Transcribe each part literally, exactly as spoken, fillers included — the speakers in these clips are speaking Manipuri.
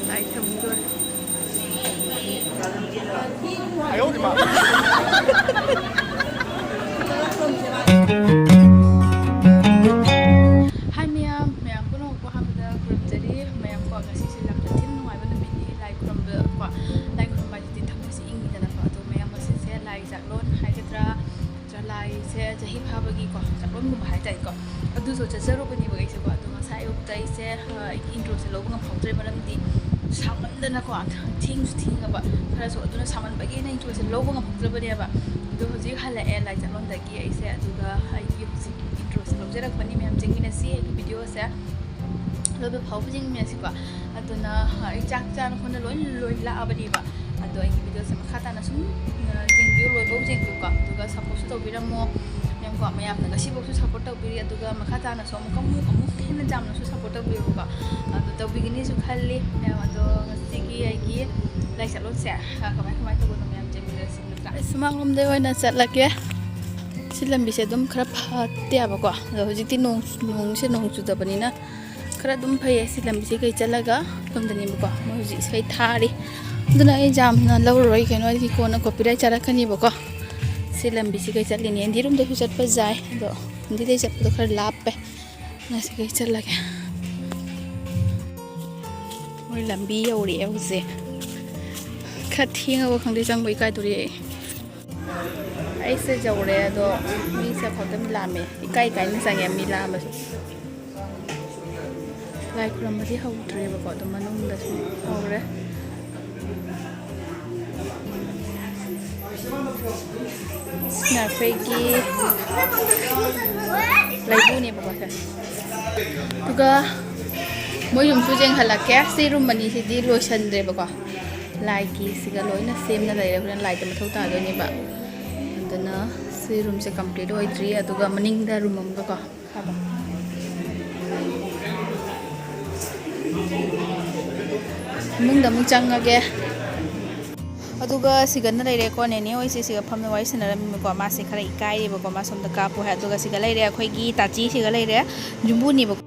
ꯂꯥꯏ ꯊꯝꯗꯣꯔꯦ꯫ ꯍꯥꯏ ꯃꯌꯥꯝ, ꯃꯌꯥꯝ ꯄꯨꯝꯅꯃꯛꯄꯨ ꯑꯍꯥꯟꯕꯗ ꯈꯨꯔꯨꯝꯖꯔꯤ꯫ ꯃꯌꯥꯝ ꯀꯣ, ꯉꯁꯤꯁꯦ ꯌꯥꯝꯅ ꯊꯤꯅ ꯅꯨꯡꯉꯥꯏꯕ ꯅꯨꯃꯤꯠꯅꯤ꯫ ꯂꯥꯏ ꯈꯨꯔꯨꯝꯕ ꯀꯣ, ꯂꯥꯏ ꯈꯨꯔꯨꯝꯕ ꯍꯥꯏꯁꯤꯗꯤ ꯊꯃꯣꯏꯁꯦ ꯏꯪꯉꯤꯗꯅꯀꯣ꯫ ꯑꯗꯣ ꯃꯌꯥꯝ ꯉꯁꯤꯁꯦ ꯂꯥꯏ ꯆꯥꯛꯂꯣꯟ ꯍꯥꯏꯒꯗ꯭ꯔꯥ, ꯂꯥꯏꯁꯦ ꯆꯍꯤ ꯐꯥꯕꯒꯤꯀꯣ, ꯆꯥꯛꯂꯣꯟꯒꯨꯝꯕ ꯍꯥꯏꯇꯥꯔꯦꯀꯣ, ꯑꯗꯨꯁꯨ ꯆꯠꯆꯔꯨꯕꯅꯦꯕ ꯑꯩꯁꯦꯀꯣ꯫ ꯑꯗꯣ ꯉꯁꯥꯏ ꯑꯌꯨꯛꯇ ꯑꯩꯁꯦ, ꯑ, ꯑꯩꯒꯤ introꯁꯦ ꯂꯧꯕ ꯉꯝꯍꯧꯗ꯭ꯔꯦ, ꯃꯔꯝꯗꯤ ꯁꯥꯃꯟꯗꯅꯀꯣ, ꯊꯦꯡꯁꯨ ꯊꯦꯡꯉꯕ, ꯈꯔꯁꯨ, ꯑꯗꯨꯅ ꯁꯥꯃꯟꯕꯒꯤ ꯑꯩꯅ introꯁꯦ ꯂꯧꯕ ꯉꯝꯍꯧꯗ꯭ꯔꯕꯅꯦꯕ꯫ ꯑꯗꯣ ꯍꯧꯖꯤꯛ ꯍꯜꯂꯛꯑꯦ ꯂꯥꯏ ꯆꯥꯛꯂꯣꯟꯗꯒꯤ ꯑꯩꯁꯦ, ꯑꯗꯨꯒ ꯑꯩꯒꯤ ꯍꯧꯖꯤꯛ introꯁꯦ ꯂꯧꯖꯔꯛꯄꯅꯤ꯫ ꯃꯌꯥꯝ ꯌꯦꯡꯃꯤꯟꯅꯁꯤ ꯑꯩꯒꯤ videoꯁꯦ꯫ ꯂꯣꯏꯕ ꯐꯥꯎꯕ ꯌꯦꯡꯃꯤꯟꯅꯁꯤꯀꯣ꯫ ꯑꯗꯨꯅ ꯑꯩ ꯆꯥꯛ ꯆꯥꯅ ꯈꯣꯠꯅ ꯂꯣꯏ ꯂꯣꯏ ꯂꯥꯛꯑꯕꯅꯦꯕ꯫ ꯑꯗꯣ ꯑꯩꯒꯤ videoꯁꯦ ꯃꯈꯥ ꯇꯥꯅ ꯁꯨꯝ, ꯑ, ꯌꯦꯡꯕꯤꯌꯨ, ꯂꯣꯏꯕꯧ ꯌꯦꯡꯕꯤꯌꯨꯀꯣ꯫ ꯑꯗꯨꯒ supportꯁꯨ ꯇꯧꯕꯤꯔꯝꯃꯣ ꯃꯌꯥꯝꯀꯣ꯫ ꯃꯌꯥꯝꯅ ꯉꯁꯤꯐꯥꯎꯁꯨ support ꯇꯧꯕꯤꯔꯤ, ꯑꯗꯨꯒ ꯃꯈꯥ ꯇꯥꯅꯁꯨ ꯑꯃꯨꯛ ꯑꯃꯨꯛ ꯑꯃꯨꯛ ꯍꯦꯟꯅ ꯌꯥꯝꯅꯁꯨ support ꯇꯧꯕꯤꯌꯨꯀꯣ꯫ ꯑꯗꯣ ꯇꯧꯕꯤꯒꯅꯤꯁꯨ ꯈꯜꯂꯤ ꯃꯌꯥꯝ꯫ ꯑꯗꯣ ꯉꯁꯤꯒꯤ ꯑꯩꯒꯤ ꯂꯥꯏ ꯆꯥꯛꯂꯣꯟꯁꯦ, ꯑ, ꯀꯃꯥꯏ ꯀꯃꯥꯏꯅ ꯇꯧꯕꯅꯣ ꯃꯌꯥꯝ ꯌꯦꯡꯃꯤꯟꯅꯔꯁꯤ ꯅꯠꯇ꯭ꯔꯥ? ꯑꯩ ꯁꯨꯃꯥꯡꯂꯣꯝꯗ ꯑꯣꯏꯅ ꯆꯠꯂꯒꯦ꯫ ꯁꯤ ꯂꯝꯕꯤꯁꯦ ꯑꯗꯨꯝ ꯈꯔ ꯐꯠꯇꯦꯕꯀꯣ꯫ ꯑꯗꯣ ꯍꯧꯖꯤꯛꯇꯤ ꯅꯣꯡ, ꯅꯣꯡꯁꯦ ꯅꯣꯡ ꯆꯨꯗꯕꯅꯤꯅ ꯈꯔ ꯑꯗꯨꯝ ꯐꯩꯌꯦ꯫ ꯁꯤ ꯂꯝꯕꯤꯁꯦ ꯀꯩ ꯆꯠꯂꯒ ꯁꯣꯝꯗꯅꯦꯕꯀꯣ꯫ ꯃꯣꯏ ꯍꯧꯖꯤꯛ ꯏꯁꯩ ꯊꯥꯔꯤ꯫ ꯑꯗꯨꯅ ꯑꯩ ꯌꯥꯝꯅ ꯂꯧꯔꯔꯣꯏ, ꯀꯩꯅꯣ, ꯑꯩꯒꯤ ꯀꯣꯟꯅ copyright ꯆꯥꯔꯛꯀꯅꯦꯕꯀꯣ꯫ ꯁꯤ ꯂꯝꯕꯤꯁꯦ ꯀꯩ ꯆꯠꯂꯤꯅꯦ꯫ ꯑꯦꯟꯗꯤꯔꯣꯝꯗꯁꯨ ꯆꯠꯄ ꯌꯥꯏ, ꯑꯗꯣ ꯑꯦꯟꯗꯤꯗꯩ ꯆꯠꯄꯗꯣ ꯈꯔ ꯂꯥꯞꯄꯦ꯫ ꯉꯁꯤ ꯀꯩ ꯆꯠꯂꯒꯦ꯫ ꯃꯣꯏ ꯂꯝꯕꯤ ꯌꯧꯔꯛꯑꯦ ꯍꯧꯖꯤꯛ꯫ ꯈꯔ ꯊꯦꯡꯉꯕ ꯈꯪꯗꯦ, ꯆꯪꯕ ꯏꯀꯥꯏꯗꯣꯔꯤ ꯑꯩ꯫ ꯑꯩꯁꯦ ꯌꯧꯔꯦ, ꯑꯗꯣ ꯃꯤꯁꯦ ꯈꯛꯇꯪ ꯂꯥꯝꯃꯦ꯫ ꯏꯀꯥꯏ ꯏꯀꯥꯏꯅ ꯆꯪꯉꯦ ꯃꯤ ꯂꯥꯝꯕꯁꯨ꯫ ꯂꯥꯏ ꯈꯨꯔꯨꯝꯕꯗꯤ ꯍꯧꯗ꯭ꯔꯦꯕꯀꯣ, ꯑꯗꯨꯝ ꯃꯅꯨꯡꯗꯁꯨ ꯍꯧꯔꯦ꯫ ꯁꯤꯅ ꯑꯩꯈꯣꯏꯒꯤ ꯂꯩꯕꯨꯅꯦꯕꯀꯣ ꯁꯦ꯫ ꯑꯗꯨꯒ ꯃꯣꯏ ꯌꯨꯝꯁꯨ ꯌꯦꯡꯍꯜꯂꯛꯀꯦ꯫ ꯁꯤ ꯔꯨꯝ ꯑꯅꯤꯁꯤꯗꯤ ꯂꯣꯏꯁꯟꯗ꯭ꯔꯦꯕꯀꯣ꯫ ꯂꯥꯏꯒꯤꯁꯤꯒ ꯂꯣꯏꯅ ꯁꯦꯝꯅ ꯂꯩꯔꯦ꯫ ꯍꯣꯔꯦꯟ ꯂꯥꯏꯗ ꯃꯊꯧ ꯇꯥꯗꯣꯏꯅꯦꯕ꯫ ꯑꯗꯨꯅ ꯁꯤ ꯔꯨꯝꯁꯦ complete ꯑꯣꯏꯗ꯭ꯔꯤ꯫ ꯑꯗꯨꯒ ꯃꯅꯤꯡꯗ ꯔꯨꯝ ꯑꯃꯒꯀꯣ꯫ ꯏꯃꯨꯡꯗ ꯑꯃꯨꯛ ꯆꯪꯉꯒꯦ꯫ ꯑꯗꯨꯒ ꯁꯤꯒꯅ ꯂꯩꯔꯦꯀꯣ, ꯅꯦꯅꯦ ꯍꯣꯏꯁꯦ ꯁꯤꯒ ꯐꯝꯅ ꯋꯥꯔꯤ ꯁꯥꯟꯅꯔꯝꯃꯤꯕꯀꯣ꯫ ꯃꯥꯁꯦ ꯈꯔ ꯏꯀꯥꯏꯔꯦꯕꯀꯣ, ꯃꯥ ꯁꯣꯝꯗ ꯀꯥꯞꯄꯨ ꯍꯥꯏ꯫ ꯑꯗꯨꯒ ꯁꯤꯒ ꯂꯩꯔꯦ ꯑꯩꯈꯣꯏꯒꯤ ꯇꯥꯆꯤ, ꯁꯤꯒ ꯂꯩꯔꯦ ꯌꯨꯝꯕꯨꯅꯦꯕꯀꯣ꯫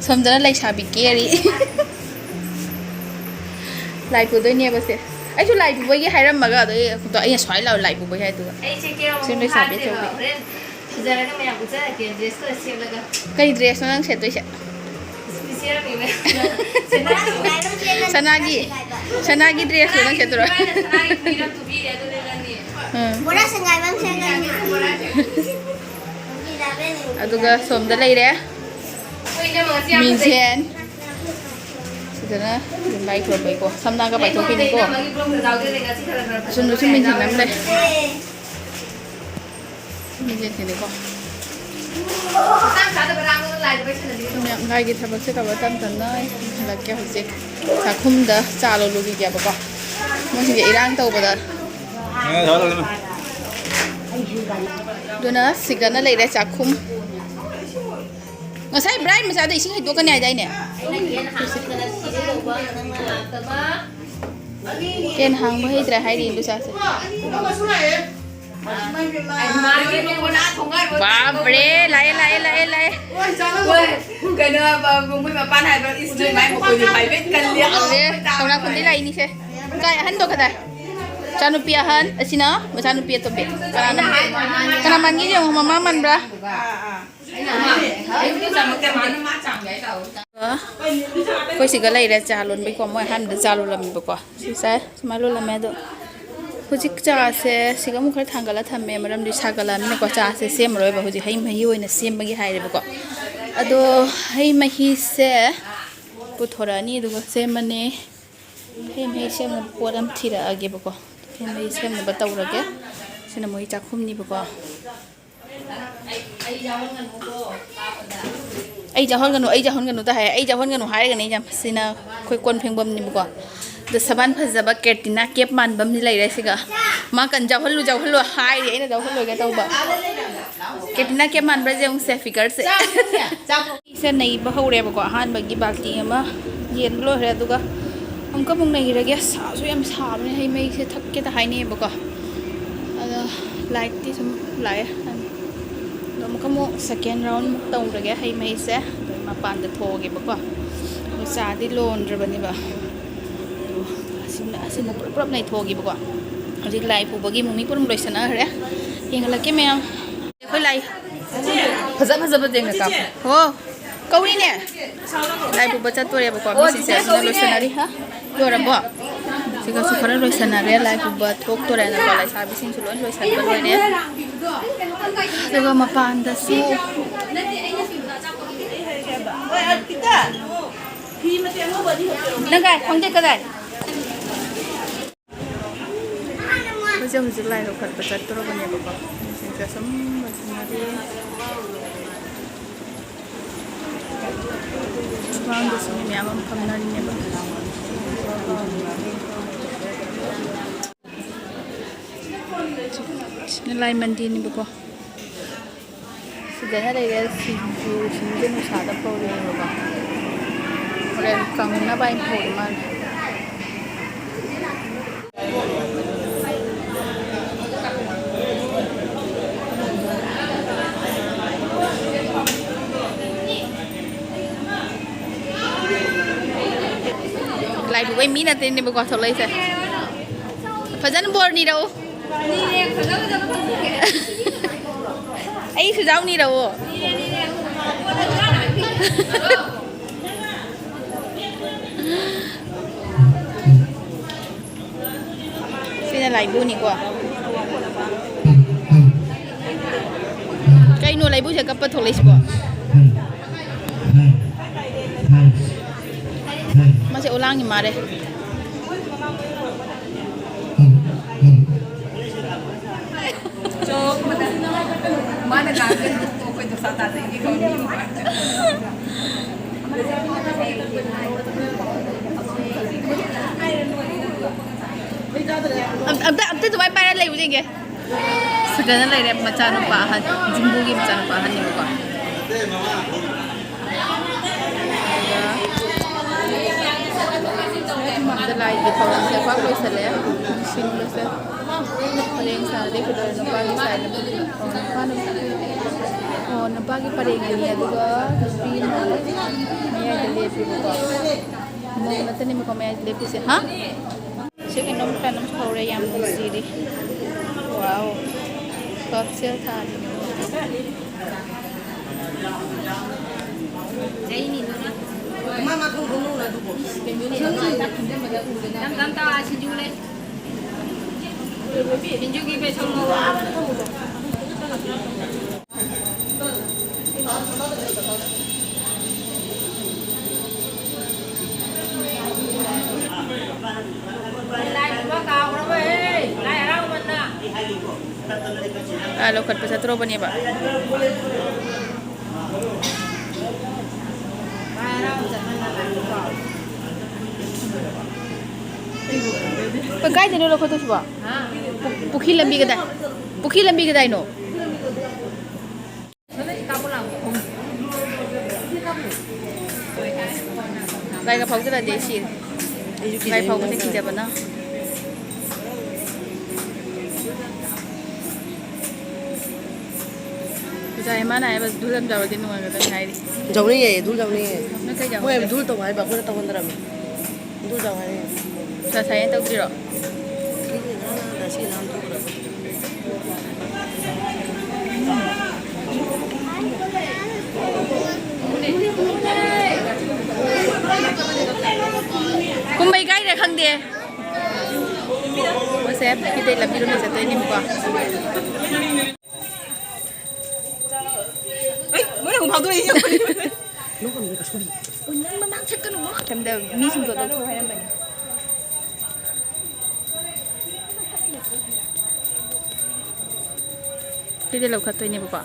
ꯁꯣꯝꯗꯅ ꯂꯩꯁꯥꯕꯤ ꯀꯦꯔꯤ꯫ ꯂꯥꯏ ꯄꯨꯗꯣꯏꯅꯦꯕ ꯁꯦ꯫ ꯑꯩꯁꯨ ꯂꯥꯏ ꯄꯨꯕꯒꯤ ꯍꯥꯏꯔꯝꯃꯒ ꯑꯗꯣ ꯑꯩ, ꯑꯗꯣ ꯑꯩꯅ ꯁ꯭ꯋꯥꯏ ꯂꯥꯎ ꯂꯥꯏ ꯄꯨꯕꯒꯤ ꯍꯥꯏꯗꯨꯒ꯫ ꯑꯩꯁꯦ ꯀꯦꯔꯕ ꯁꯦ ꯃꯄꯨꯡ ꯂꯩꯁꯥꯕꯤ ꯐꯥꯗ꯭ꯔꯦꯕ꯫ ꯑꯆꯧꯕꯤ꯫ ꯍꯣꯔꯦꯟ ꯐꯖꯔꯒ ꯃꯌꯥꯝ ꯎꯠꯆꯔꯛꯀꯦ, ꯗ꯭ꯔꯦꯁꯀ ꯁꯦꯠꯂꯒ꯫ ꯀꯩ ꯗ꯭ꯔꯦꯁꯅꯣ ꯅꯪ ꯁꯦꯠꯇꯣꯏꯁꯦ? ꯁꯤ ꯁꯦꯠꯂꯝꯃꯤꯕ꯫ ꯁꯅꯥꯒꯤ, ꯁꯅꯥꯒꯤ ꯗ꯭ꯔꯦꯁꯇꯣ ꯅꯪ ꯁꯦꯠꯇꯣꯏꯔꯣ? ꯁꯅꯥꯒꯤ ꯐꯤꯔꯝ ꯇꯨꯕꯤꯔꯦ, ꯑꯗꯨꯅꯦ ꯅꯪꯗꯤ꯫ ꯎꯝ꯫ ꯕꯣꯔꯥ ꯁꯦꯡꯒꯥꯏꯕ ꯑꯃ ꯁꯦꯝꯒꯅꯤ꯫ ꯑꯗꯨꯒ ꯁꯣꯝꯗ ꯂꯩꯔꯦ꯫ ꯑꯩꯈꯣꯏ ꯏꯅꯝꯃ ꯉꯁꯤ ꯌꯥꯝ ꯐꯖꯩ꯫ ꯃꯤꯡꯁꯦꯟ꯫ ꯁꯤꯗꯅ ꯑꯗꯨꯝ ꯂꯥꯏ ꯈꯨꯔꯨꯝꯕꯩꯀꯣ꯫ ꯁꯝꯅꯥꯒ ꯄꯥꯏꯊꯣꯛꯈꯤꯅꯤꯀꯣ꯫ ꯏꯅꯝꯃ ꯍꯣꯏꯒꯤ vlogꯗ ꯂꯩ, ꯉꯁꯤ ꯈꯔ ꯈꯔ ꯐꯖꯅ ꯑꯁꯣꯝꯗꯁꯨ ꯃꯤꯡꯁꯦꯟ ꯑꯃ ꯂꯩ꯫ ꯃꯤꯡꯁꯦꯟꯁꯤꯅꯤꯀꯣ꯫ ꯃꯇꯥꯡ ꯆꯥꯗꯕ ꯂꯥꯡꯒꯅꯨ, ꯂꯥꯏꯗ ꯄꯩꯁꯥ ꯂꯩꯕꯤꯒꯅꯨ꯫ ꯃꯌꯥꯝ ꯂꯥꯏꯒꯤ ꯊꯕꯛꯁꯦ ꯇꯧꯔ ꯇꯞ ꯇꯞꯅ ꯑꯩ ꯍꯜꯂꯛꯀꯦ ꯍꯧꯖꯤꯛ꯫ ꯆꯥꯛꯈꯨꯝꯗ ꯆꯥ ꯂꯣꯜꯂꯨꯈꯤꯒꯦꯕꯀꯣ꯫ ꯃꯣꯏꯁꯤꯡꯁꯦ ꯏꯔꯥꯡ ꯇꯧꯕꯗ꯫ ꯑꯗꯨꯅ ꯁꯤꯒꯅ ꯂꯩꯔꯦ ꯆꯥꯛꯈꯨꯝ꯫ ꯉꯁꯥꯏ ꯕ꯭ꯔꯥꯏꯠ ꯃꯆꯥꯗ ꯏꯁꯤꯡ ꯍꯩꯗꯣꯛꯀꯅꯤ ꯍꯥꯏꯗꯥꯏꯅꯦ? ꯀꯦꯟ ꯍꯥꯡꯕ ꯍꯩꯇ꯭ꯔꯦ ꯍꯥꯏꯔꯤ ꯂꯨꯆꯥꯁꯦ꯫ ꯕꯥꯞꯔꯦ, ꯂꯥꯛꯑꯦ, ꯂꯥꯛꯑꯦ, ꯂꯥꯛꯑꯦ, ꯂꯥꯛꯑꯦ꯫ ꯀꯩꯅꯣ, ꯃꯣꯏ ꯃꯄꯥꯟ ꯍꯥꯏꯕ, ꯏꯁ, ꯅꯣꯏ ꯃꯥꯏ ꯃꯈꯣꯟꯗꯤ private ꯀꯜꯂꯤ꯫ ꯇꯧꯔꯦ, ꯀꯧꯅꯥ ꯈꯨꯟꯗꯤ ꯂꯥꯛꯏꯅꯤꯁꯦ꯫ ꯀꯥꯏ ꯑꯍꯟꯗꯣ ꯀꯗꯥꯏ? ꯃꯆꯥꯅꯨꯄꯤ ꯑꯍꯟ, ꯑꯁꯤꯅ ꯃꯆꯥꯅꯨꯄꯤ ꯑꯇꯣꯝꯕꯤ꯫ ꯀꯅꯥꯅꯣ? ꯀꯅꯥ ꯃꯥꯟꯒꯦ ꯌꯦꯡꯉꯣ, ꯃꯃꯥ ꯃꯥꯟꯕ꯭ꯔꯥ? ꯑꯩꯈꯣꯏ ꯁꯤꯒ ꯂꯩꯔꯦ, ꯆꯥ ꯂꯣꯟꯕꯩꯀꯣ꯫ ꯃꯣꯏ ꯑꯍꯥꯟꯕꯗ ꯆꯥ ꯂꯣꯜꯂꯝꯃꯦꯕꯀꯣ꯫ ꯁꯤ ꯆꯥꯏ, ꯁꯨꯃꯥꯏꯅ ꯂꯣꯜꯂꯝꯃꯦ꯫ ꯑꯗꯣ ꯍꯧꯖꯤꯛ ꯆꯥꯁꯦ ꯁꯤꯒ ꯑꯃꯨꯛ ꯈꯔ ꯊꯥꯡꯒꯠꯂ ꯊꯝꯃꯦ, ꯃꯔꯝꯗꯤ ꯁꯥꯒꯠꯂꯛꯑꯕꯅꯤꯅꯀꯣ꯫ ꯆꯥꯁꯦ ꯁꯦꯝꯃꯔꯣꯏꯕ ꯍꯧꯖꯤꯛ, ꯍꯩ ꯃꯍꯤ ꯑꯣꯏꯅ ꯁꯦꯝꯃꯒꯦ ꯍꯥꯏꯔꯦꯕꯀꯣ꯫ ꯑꯗꯣ ꯍꯩ ꯃꯍꯤꯁꯦ ꯄꯨꯊꯣꯔꯛꯑꯅꯤ, ꯑꯗꯨꯒ ꯁꯦꯝꯃꯅꯤ꯫ ꯍꯩ ꯃꯍꯤ ꯁꯦꯝꯅꯕ ꯄꯣꯠ ꯑꯃ ꯊꯤꯔꯛꯑꯒꯦꯕꯀꯣ꯫ ꯍꯩ ꯃꯍꯤ ꯁꯦꯝꯅꯕ ꯇꯧꯔꯒꯦ꯫ ꯁꯤꯅ ꯃꯣꯏ ꯆꯥꯛꯈꯨꯝꯅꯤꯕꯀꯣ꯫ ꯑꯩ ꯌꯥꯎꯍꯟꯒꯅꯨ, ꯑꯩ ꯌꯥꯎꯍꯟꯒꯅꯨꯗ ꯍꯥꯏ, ꯑꯩ ꯌꯥꯎꯍꯟꯒꯅꯨ ꯍꯥꯏꯔꯒꯅꯦ꯫ ꯑꯩ ꯌꯥꯝ, ꯁꯤꯅ ꯑꯩꯈꯣꯏ ꯀꯣꯟ ꯐꯦꯡꯐꯝꯅꯤꯕꯀꯣ꯫ ꯑꯗꯣ ꯁꯕꯥꯟ ꯐꯖꯕ ꯀꯦꯇ꯭ꯔꯤꯅꯥ ꯀꯦꯞ ꯃꯥꯟꯕ ꯑꯃꯗꯤ ꯂꯩꯔꯦ ꯁꯤꯒ꯫ ꯃꯥ ꯀꯟ ꯌꯥꯎꯍꯜꯂꯨ, ꯌꯥꯎꯍꯜꯂꯨ ꯍꯥꯏꯔꯤ, ꯑꯩꯅ ꯌꯥꯎꯍꯜꯂꯣꯏꯒꯦ ꯇꯧꯕ꯫ ꯀꯦꯇ꯭ꯔꯤꯅꯥ ꯀꯦꯞ ꯃꯥꯟꯕ꯭ꯔꯥ ꯌꯦꯡꯉꯨꯁꯦ, ꯐꯤꯒꯔꯁꯦ꯫ ꯁꯦ ꯅꯩꯕ ꯍꯧꯔꯦꯕꯀꯣ꯫ ꯑꯍꯥꯟꯕꯒꯤ ꯕꯥꯜꯇꯤ ꯑꯃ ꯌꯦꯟꯕ ꯂꯣꯏꯈ꯭ꯔꯦ, ꯑꯗꯨꯒ ꯑꯃꯨꯛꯀ ꯑꯃꯨꯛ ꯅꯩꯔꯒꯦ꯫ ꯁꯥꯁꯨ ꯌꯥꯝ ꯁꯥꯕꯅꯦ, ꯍꯩ ꯃꯍꯤꯁꯦ ꯊꯛꯀꯦꯗ ꯍꯥꯏꯅꯩꯌꯦꯕꯀꯣ꯫ ꯑꯗꯣ ꯂꯥꯏꯠꯇꯤ ꯁꯨꯝ ꯂꯥꯛꯑꯦ꯫ ꯑꯗꯣ ꯑꯃꯨꯛꯀ ꯑꯃꯨꯛ ꯁꯦꯀꯦꯟ ꯔꯥꯎꯟ ꯑꯃꯨꯛ ꯇꯧꯔꯒꯦ ꯍꯩ ꯃꯍꯤꯁꯦ꯫ ꯑꯗꯣ ꯃꯄꯥꯟꯗ ꯊꯣꯛꯑꯒꯦꯕꯀꯣ꯫ ꯑꯗꯣ ꯆꯥꯗꯤ ꯂꯣꯟꯗ꯭ꯔꯕꯅꯦꯕ꯫ ꯑꯗꯣ ꯑꯁꯤꯅ, ꯑꯁꯤꯅ ꯄꯨꯂꯞ ꯄꯨꯂꯞ ꯅꯩꯊꯣꯛꯑꯒꯦꯕꯀꯣ꯫ ꯍꯧꯖꯤꯛ ꯂꯥꯏ ꯄꯨꯕꯒꯤ ꯃꯨꯃꯤ ꯄꯨꯔꯝ ꯂꯣꯏꯁꯟꯅꯈ꯭ꯔꯦ꯫ ꯌꯦꯡꯍꯜꯂꯛꯀꯦ ꯃꯌꯥꯝ꯫ ꯑꯩꯈꯣꯏ ꯂꯥꯏ ꯐꯖ ꯐꯖꯕ ꯌꯦꯡꯉ ꯀꯥꯞꯄꯣ꯫ ꯍꯣ, ꯀꯧꯔꯤꯅꯦ꯫ ꯂꯥꯏ ꯄꯨꯕ ꯆꯠꯇꯣꯔꯦꯕꯀꯣ꯫ ꯃꯤꯁꯤꯡꯁꯦ ꯑꯁꯤꯅ ꯂꯣꯏꯁꯟꯅꯔꯤ꯫ ꯍꯥ? ꯂꯣꯏꯔꯕꯣ? ꯁꯤꯒꯁꯨ ꯈꯔ ꯂꯣꯏꯁꯟꯅꯔꯦ꯫ ꯂꯥꯏ ꯄꯨꯕ ꯊꯣꯛꯇꯣꯔꯦꯅꯀꯣ꯫ ꯂꯩꯁꯥꯕꯤꯁꯤꯡꯁꯨ ꯂꯣꯏ ꯂꯣꯏꯁꯟꯕ ꯂꯣꯏꯔꯦ꯫ ꯑꯗꯨꯒ ꯃꯄꯥꯟꯗꯁꯨ ꯅꯪ ꯀꯥꯏ? ꯈꯣꯡꯗꯦ ꯀꯗꯥꯏ? ꯑꯩꯈꯣꯏꯁꯦ ꯍꯧꯖꯤꯛ ꯂꯥꯏ ꯂꯧꯈꯠꯄ ꯆꯠꯇꯣꯔꯕꯅꯦꯕꯀꯣ꯫ ꯃꯤꯁꯤꯡꯁꯦ ꯁꯨꯝ ꯂꯣꯏꯁꯟꯅꯔꯤ꯫ ꯁꯨꯃꯥꯡꯗꯁꯨ ꯃꯤ ꯃꯌꯥꯝ ꯑꯃ ꯐꯝꯅꯔꯤꯅꯦꯕ꯫ ꯁꯤꯅ ꯂꯥꯏ ꯃꯟꯗꯤꯔꯅꯦꯕꯀꯣ꯫ ꯁꯤꯗꯅ ꯂꯩꯔꯦ ꯁꯤꯡꯖꯨ, ꯁꯤꯡꯖꯨ ꯅꯨꯡꯁꯥꯗ ꯐꯧꯔꯤꯅꯦꯕꯀꯣ꯫ ꯍꯣꯔꯦꯟ ꯀꯪꯅꯕ ꯍꯥꯏꯅ ꯐꯧꯔꯤ ꯃꯥꯜꯂꯦ꯫ ꯂꯥꯏ ꯄꯨꯕꯩ ꯃꯤ ꯅꯠꯇꯦꯅꯦꯕꯀꯣ ꯊꯣꯛꯂꯛꯏꯁꯦ꯫ ꯐꯖꯅ ꯕꯣꯔ ꯅꯤꯔꯛꯎ꯫ ꯑꯩꯁꯨ ꯌꯥꯎꯅꯤꯔꯛꯑꯣ꯫ ꯁꯤꯅ ꯂꯥꯏꯕꯨꯅꯤꯀꯣ꯫ ꯀꯩꯅꯣ ꯂꯥꯏꯕꯨꯁꯦ ꯀꯞꯄ ꯊꯣꯛꯂꯛꯏꯁꯤꯕꯣ? ꯃꯁꯦ ꯑꯣꯂꯥꯡꯒꯤ ꯃꯥꯔꯦ꯫ ꯃꯥꯅ ꯉꯥꯡꯒꯅꯤ, ꯑꯩꯈꯣꯏ ꯗꯣꯁꯥ ꯇꯥꯗꯣꯏꯅꯤ꯫ ꯑꯝ-, ꯑꯝꯇ, ꯑꯝꯇ ꯑꯗꯨꯃꯥꯏꯅ ꯄꯥꯏꯔ ꯂꯩꯌꯨ ꯌꯦꯡꯒꯦ꯫ ꯁꯤꯗꯅ ꯂꯩꯔꯦ ꯃꯆꯥꯅꯨꯄꯥ ꯑꯍꯟ, ꯖꯤꯝꯕꯨꯒꯤ ꯃꯆꯥꯅꯨꯄꯥ ꯑꯍꯟꯅꯦꯕꯀꯣ꯫ ꯂꯥꯏꯒꯤ ꯊꯧꯔꯝꯁꯦ ꯄꯥꯛ ꯂꯣꯏꯁꯜꯂꯦ꯫ ꯁꯤꯟꯕꯁꯦ ꯄꯔꯦꯡ ꯁꯥꯅ ꯂꯦꯞꯄꯤꯗꯣ ꯅꯨꯄꯥꯒꯤ ꯁꯥꯏꯠ, ꯑꯣ, ꯅꯨꯄꯥꯅ, ꯑꯣ, ꯅꯨꯄꯥꯒꯤ ꯄꯔꯦꯡ ꯑꯅꯤ, ꯑꯗꯨꯒ ꯅꯨꯄꯤ ꯑꯃ ꯃꯌꯥꯏꯗ ꯂꯦꯞꯄꯤꯕꯀꯣ꯫ ꯃꯧ ꯉꯥꯛꯇꯅꯦꯕꯀꯣ ꯃꯌꯥꯏꯗ ꯂꯦꯞꯄꯤꯁꯦ꯫ ꯍꯥ? ꯁꯤ ꯀꯩꯅꯣꯝ ꯀꯩꯅꯣꯝ ꯍꯧꯔꯦ, ꯌꯥꯝ ꯅꯨꯡꯁꯤꯔꯤ꯫ ꯋꯥꯎ꯫ ꯀꯞꯁꯦꯜ ꯊꯥꯔꯤ꯫ ꯇꯞ ꯇꯞ ꯇꯧ, ꯑꯥ, ꯁꯤꯡꯖꯨ ꯂꯩ꯫ ꯁꯤꯡꯖꯨꯒꯤ ꯕꯦꯁꯣꯟ ꯉꯧꯔꯣ꯫ ꯂꯥꯏ ꯄꯨꯕ ꯀꯥꯎꯈ꯭ꯔꯕ, ꯍꯦ? ꯂꯥꯏ ꯍꯔꯥꯎꯃꯟꯅ꯫ ꯑꯥ, ꯂꯧꯈꯠꯄ ꯆꯠꯇ꯭ꯔꯣꯕꯅꯦꯕ꯫ ꯂꯥꯏ ꯍꯔꯥꯎꯕ ꯆꯠꯃꯟꯅ ꯂꯥꯏ ꯄꯨꯕ ꯀꯥꯎꯈ꯭ꯔꯕ꯫ ꯀꯥꯏꯗꯅꯣ ꯂꯧꯈꯠꯇꯣꯏꯁꯤꯕꯣ? ꯍꯥ? ꯄꯨ-, ꯄꯨꯈ꯭ꯔꯤ ꯂꯝꯕꯤ ꯀꯗꯥꯏ? ꯄꯨꯈ꯭ꯔꯤ ꯂꯝꯕꯤ ꯀꯗꯥꯏꯅꯣ? ꯂꯥꯏꯒ ꯐꯥꯎꯖꯜꯂꯗꯤ ꯑꯩ ꯁꯤꯔꯦ꯫ ꯑꯩꯁꯨ ꯂꯥꯏ ꯀꯤꯖꯩ ꯐꯥꯎꯕꯁꯦ ꯃꯉꯣꯟꯗ꯫ ꯀꯤꯖꯕꯅ꯫ ꯑꯣꯖꯥ ꯏꯃꯥꯅ ꯍꯥꯏꯕ ꯙꯨꯔ ꯑꯃ ꯇꯧꯔꯗꯤ ꯅꯨꯡꯉꯥꯏꯒꯗꯕꯅꯤ ꯍꯥꯏꯔꯤ꯫ ꯌꯥꯎꯅꯤꯡꯉꯦ, ꯙꯨꯔ ꯌꯥꯎꯅꯤꯡꯉꯦ꯫ ꯅꯪ ꯀꯩ ꯃꯣꯏ ꯌꯥꯎꯅꯤꯡꯒꯦ? ꯙꯨꯔ ꯇꯧ ꯍꯥꯏꯕ, ꯑꯩꯈꯣꯏꯅ ꯇꯧꯍꯟꯗꯔꯝꯃꯤ꯫ ꯙꯨꯔ ꯇꯧ ꯍꯥꯏꯔꯦ꯫ ꯁꯥ ꯁꯥꯏꯅ ꯇꯧꯗ꯭ꯔꯤꯔꯣ? ꯗꯥꯁꯤ ꯅꯍꯥꯟ ꯊꯣꯛꯈ꯭ꯔꯕ꯫ ꯀꯨꯝꯕꯩ ꯀꯥꯏꯗ ꯈꯪꯗꯦ꯫ ꯃꯣꯏꯁꯦ ꯄꯨꯈ꯭ꯔꯤꯗꯩ ꯂꯝꯕꯤꯔꯣꯝꯗ ꯆꯠꯇꯣꯏꯅꯦꯕꯀꯣ꯫ ꯑꯩ, ꯃꯣꯏꯅ ꯑꯃꯨꯛ ꯐꯥꯎꯗꯣꯔꯛꯏꯁꯦ ꯌꯦꯡꯉꯣ꯫ ꯅꯪ ꯃꯃꯥꯡ ꯆꯠꯀꯅꯨ, ꯃꯃꯥꯡ ꯆꯠꯀꯅꯨ꯫ ꯃꯤꯁꯤꯡꯗꯣ ꯂꯧꯊꯣꯛ ꯍꯥꯏꯔꯝꯕꯅꯤ꯫ ꯁꯤꯗꯤ ꯂꯧꯈꯠꯇꯣꯏꯅꯦꯕꯀꯣ꯫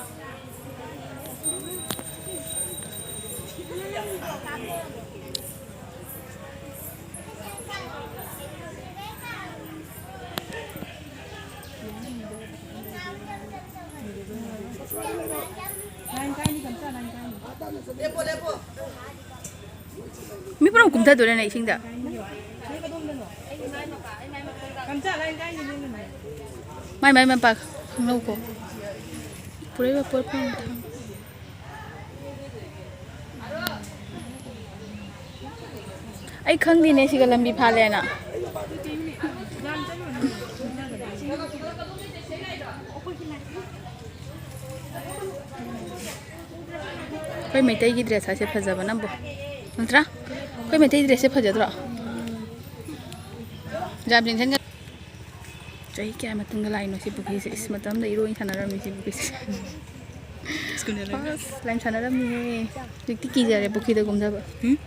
ꯃꯤ ꯄꯨꯝꯅꯃꯛ ꯀꯨꯝꯊꯗꯣꯏꯔꯅꯦ ꯏꯁꯤꯡꯗ? ꯃꯥꯏ ꯃꯥꯏ ꯃꯄꯥ ꯈꯪꯅꯧꯀꯣ꯫ ꯄꯨꯔꯩꯕ ꯄꯣꯠ ꯐꯪꯕ ꯊꯥꯡ꯫ ꯑꯩ ꯈꯪꯗꯦꯅꯦ ꯁꯤꯒ ꯂꯝꯕꯤ ꯐꯥꯜꯂꯦꯅ꯫ ꯑꯩꯈꯣꯏ ꯃꯩꯇꯩꯒꯤ ꯗ꯭ꯔꯦꯁ ꯍꯥꯏꯁꯦ ꯐꯖꯕꯅꯕꯨ, ꯅꯠꯇ꯭ꯔꯥ? ꯑꯩꯈꯣꯏ ꯃꯩꯇꯩ ꯗ꯭ꯔꯦꯁꯁꯦ ꯐꯖꯗ꯭ꯔꯣ? ꯌꯥꯝ ꯌꯦꯡꯁꯤꯟꯒ-, ꯆꯍꯤ ꯀꯌꯥ ꯃꯇꯨꯡꯗ ꯂꯥꯛꯏꯅꯣ ꯁꯤ ꯄꯨꯈ꯭ꯔꯤꯁꯦ? ꯏꯁ, ꯃꯇꯝꯗ ꯏꯔꯣꯏ ꯁꯥꯟꯅꯔꯝꯃꯤ ꯁꯤ ꯄꯨꯈ꯭ꯔꯤꯁꯦ꯫ ꯁ꯭ꯀꯨꯜꯗ ꯂꯣꯏꯅ꯫ ꯑꯁ, ꯂꯥꯏꯝ ꯁꯥꯟꯅꯔꯝꯃꯤꯍꯦ꯫ ꯍꯧꯖꯤꯛꯇꯤ ꯀꯤꯖꯔꯦ ꯄꯨꯈ꯭ꯔꯤꯗ ꯀꯨꯝꯊꯕ꯫ ꯎꯝ?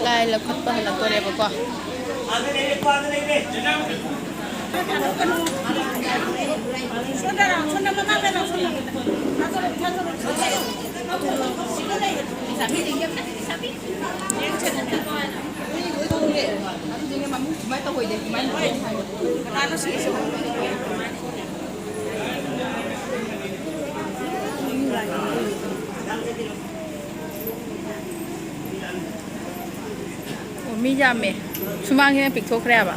ꯂꯥꯏ ꯂꯧꯈꯠꯄ ꯍꯜꯂꯛꯇꯣꯔꯦꯕꯀꯣ꯫ ꯑꯣ, ꯃꯤ ꯌꯥꯝꯃꯦ꯫ ꯁꯨꯃꯥꯡꯁꯤꯅ ꯄꯤꯛꯊꯣꯛꯈ꯭ꯔꯦꯕ꯫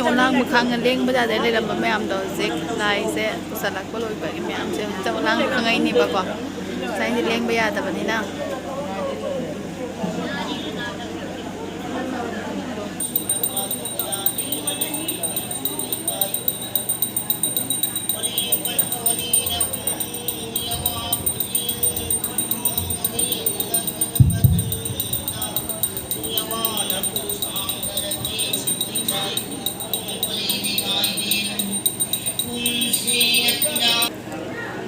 ꯆꯥꯛ ꯂꯥꯡꯕ ꯈꯥꯡꯉ ꯂꯦꯡꯕ ꯌꯥꯗ ꯂꯩꯔꯝꯕ ꯃꯌꯥꯝꯗꯣ ꯍꯧꯖꯤꯛ ꯂꯥꯏꯁꯦ ꯄꯨꯁꯜꯂꯛꯄ ꯂꯣꯏꯕꯒꯤ ꯃꯌꯥꯝꯁꯦ ꯆꯥꯛ ꯂꯥꯡꯕ ꯈꯪꯉꯛꯏꯅꯦꯕꯀꯣ꯫ ꯉꯁꯥꯏꯗꯤ ꯂꯦꯡꯕ ꯌꯥꯗꯕꯅꯤꯅ꯫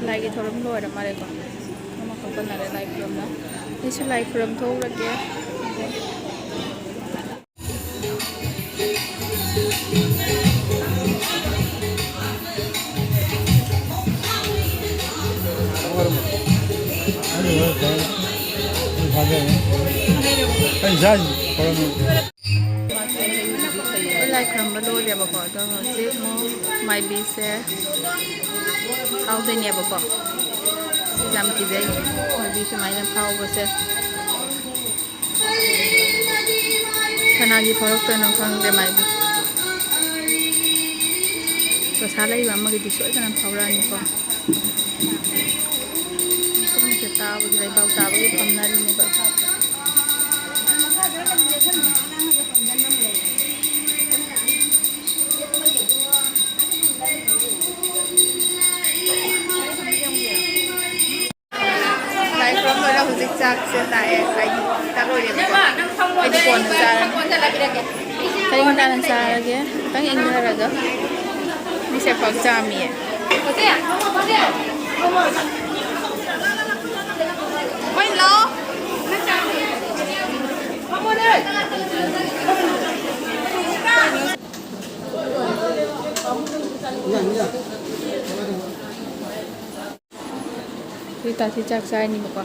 ꯂꯥꯏꯒꯤ ꯊꯧꯔꯝ ꯂꯣꯏꯔ ꯃꯥꯜꯂꯦꯀꯣ꯫ ꯑꯃꯈꯛ ꯀꯣꯟꯅꯔꯦ ꯂꯥꯏ ꯈꯨꯔꯨꯝꯕ꯫ ꯑꯩꯁꯨ ꯂꯥꯏ ꯈꯨꯔꯨꯝ ꯊꯣꯛꯎꯔꯒꯦ꯫ ꯑꯩ ꯏꯁꯥꯁꯤ ꯈꯨꯔꯨꯝꯃꯤ꯫ ꯂꯥꯏ ꯈꯨꯔꯨꯝꯕ ꯂꯣꯏꯔꯦꯕꯀꯣ, ꯑꯗꯣ ꯍꯧꯖꯤꯛ ꯑꯃꯨꯛ ꯃꯥꯏꯕꯤꯁꯦ ꯐꯥꯎꯗꯣꯏꯅꯦꯕꯀꯣ꯫ ꯌꯥꯝ ꯀꯤꯖꯩ ꯃꯥꯏꯕꯤ ꯁꯨꯃꯥꯏꯅ ꯐꯥꯎꯕꯁꯦ꯫ ꯀꯅꯥꯒꯤ ꯐꯥꯎꯔꯛꯇꯣꯏꯅꯣ ꯈꯪꯗꯦ ꯃꯥꯏꯕꯤ꯫ ꯄꯩꯁꯥ ꯂꯩꯕ ꯑꯃꯒꯤꯗꯤ ꯁꯣꯏꯗꯅ ꯐꯥꯎꯔꯛꯑꯅꯤꯀꯣ꯫ ꯃꯈꯣꯟꯁꯦ ꯇꯥꯕꯒꯤ, ꯂꯩꯕꯥꯛ ꯇꯥꯕꯒꯤ ꯐꯝꯅꯔꯤꯅꯦꯕ꯫ ꯂꯥꯏ ꯈꯨꯔꯨꯝ ꯂꯣꯏꯔ ꯍꯧꯖꯤꯛ ꯆꯥꯛꯁꯦ ꯂꯥꯛꯑꯦ꯫ ꯑꯩꯗꯤ ꯆꯥꯛ ꯂꯣꯏꯔꯦꯕꯀꯣ꯫ ꯑꯩꯗꯤ ꯀꯣꯟꯅ ꯆꯥꯔꯅꯤ꯫ ꯀꯔꯤ ꯃꯇꯥꯡ ꯆꯥꯔꯒꯦ? ꯈꯤꯇꯪ ꯏꯪꯊꯔꯒ꯫ ꯃꯤꯁꯦ ꯄꯥꯛ ꯆꯥꯝꯃꯤꯌꯦ꯫ ꯃꯣꯏ ꯂꯥꯛꯑꯣ꯫ ꯍꯧꯖꯤꯛ ꯇꯥꯁꯤ ꯆꯥꯛ ꯆꯥꯔꯅꯤꯕꯀꯣ꯫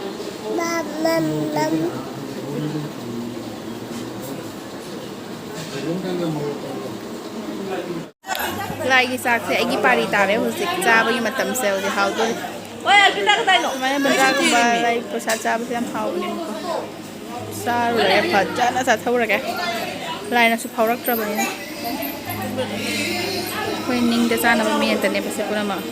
ꯂꯥꯏꯒꯤ ꯆꯥꯛꯁꯦ ꯑꯩꯒꯤ ꯄꯥꯔꯤ ꯇꯥꯔꯦ ꯍꯧꯖꯤꯛ꯫ ꯆꯥꯕꯒꯤ ꯃꯇꯝꯁꯦ ꯍꯧꯖꯤꯛ ꯍꯥꯎꯗꯣꯔꯤ꯫ ꯁꯨꯃꯥꯏꯅ ꯕꯟꯗꯥꯒꯨꯝꯕ ꯂꯥꯏ ꯄ꯭ꯔꯁꯥꯗ ꯆꯥꯕꯁꯦ ꯌꯥꯝ ꯍꯥꯎꯕꯅꯦꯕꯀꯣ꯫ ꯆꯥꯔꯨꯔꯒꯦ, ꯐꯖꯅ ꯆꯥꯊꯣꯛꯎꯔꯒꯦ꯫ ꯂꯥꯏꯅꯁꯨ ꯐꯥꯎꯔꯛꯇ꯭ꯔꯕꯅꯤꯅ꯫ ꯑꯩꯈꯣꯏ ꯅꯤꯡꯗ ꯆꯥꯅꯕ ꯃꯦꯠꯇꯅꯦꯕ ꯁꯤ ꯄꯨꯝꯅꯃꯛ꯫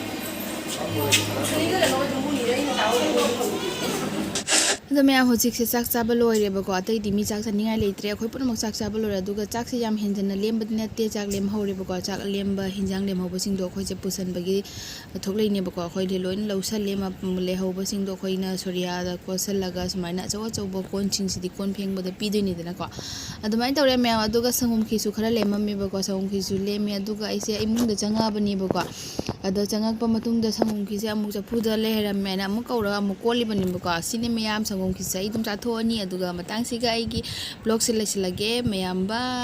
ꯑꯗꯣ ꯃꯌꯥꯝ, ꯍꯧꯖꯤꯛꯁꯦ ꯆꯥꯛ ꯆꯥꯕ ꯂꯣꯏꯔꯦꯕꯀꯣ, ꯑꯇꯩꯗꯤ ꯃꯤ ꯆꯥꯛ ꯆꯥꯅꯤꯡꯉꯥꯏ ꯂꯩꯇ꯭ꯔꯦ꯫ ꯑꯩꯈꯣꯏ ꯄꯨꯝꯅꯃꯛ ꯆꯥꯛ ꯆꯥꯕ ꯂꯣꯏꯔꯦ꯫ ꯑꯗꯨꯒ ꯆꯥꯛꯁꯦ ꯌꯥꯝ ꯍꯦꯟꯖꯟꯅ ꯂꯦꯝꯕꯗꯤ ꯅꯠꯇꯦ, ꯆꯥꯛ ꯂꯦꯝꯍꯧꯔꯦꯕꯀꯣ꯫ ꯆꯥꯛ ꯂꯦꯝꯕ, ꯍꯤꯟꯖꯥꯡ ꯂꯦꯝꯍꯧꯕꯁꯤꯡꯗꯣ ꯑꯩꯈꯣꯏꯁꯦ ꯄꯨꯁꯟꯕꯒꯤ ꯊꯣꯛꯂꯛꯏꯅꯦꯕꯀꯣ꯫ ꯑꯩꯈꯣꯏꯗꯤ ꯂꯣꯏꯅ ꯂꯧꯁꯜꯂꯦ, ꯃ-, ꯂꯩꯍꯧꯕꯁꯤꯡꯗꯣ ꯑꯩꯈꯣꯏꯅ ꯁꯣꯔꯤꯌꯥꯗ ꯀꯣꯠꯁꯜꯂꯒ ꯁꯨꯃꯥꯏꯅ ꯑꯆꯧ ꯑꯆꯧꯕ ꯀꯣꯟꯁꯤꯡꯁꯤꯗꯤ ꯀꯣꯟ ꯐꯦꯡꯕꯗ ꯄꯤꯗꯣꯏꯅꯤꯗꯅꯀꯣ꯫ ꯑꯗꯨꯃꯥꯏꯅ ꯇꯧꯔꯦ ꯃꯌꯥꯝ꯫ ꯑꯗꯨꯒ ꯁꯪꯒꯣꯝ ꯈꯤꯔꯁꯨ ꯈꯔ ꯂꯦꯝꯃꯝꯃꯦꯕꯀꯣ꯫ ꯁꯪꯒꯣꯝ ꯈꯤꯔꯁꯨ ꯂꯦꯝꯃꯦ꯫ ꯑꯗꯨꯒ ꯑꯩꯁꯦ ꯏꯃꯨꯡꯗ ꯆꯪꯉꯛꯑꯕꯅꯦꯕꯀꯣ꯫ ꯑꯗꯣ ꯆꯪꯉꯛꯄ ꯃꯇꯨꯡꯗ ꯁꯪꯒꯣꯝ ꯈꯤꯔꯁꯦ ꯑꯃꯨꯛ ꯆꯐꯨꯗ ꯂꯩꯔꯝꯃꯦꯅ ꯑꯃꯨꯛ ꯀꯧꯔꯒ ꯑꯃꯨꯛ ꯀꯣꯠꯂꯤꯕꯅꯦꯕꯀꯣ꯫ ꯁꯤꯅꯤ ꯃꯌꯥꯝ, ꯁꯪꯒꯣꯝ ꯈꯤꯔꯁꯦ ꯑꯩ ꯑꯗꯨꯝ ꯆꯥꯊꯣꯛꯑꯅꯤ꯫ ꯑꯗꯨꯒ ꯃꯇꯥꯡꯁꯤꯒ ꯑꯩꯒꯤ vlogꯁꯦ ꯂꯣꯏꯁꯤꯜꯂꯒꯦ ꯃꯌꯥꯝ꯫ Bye꯫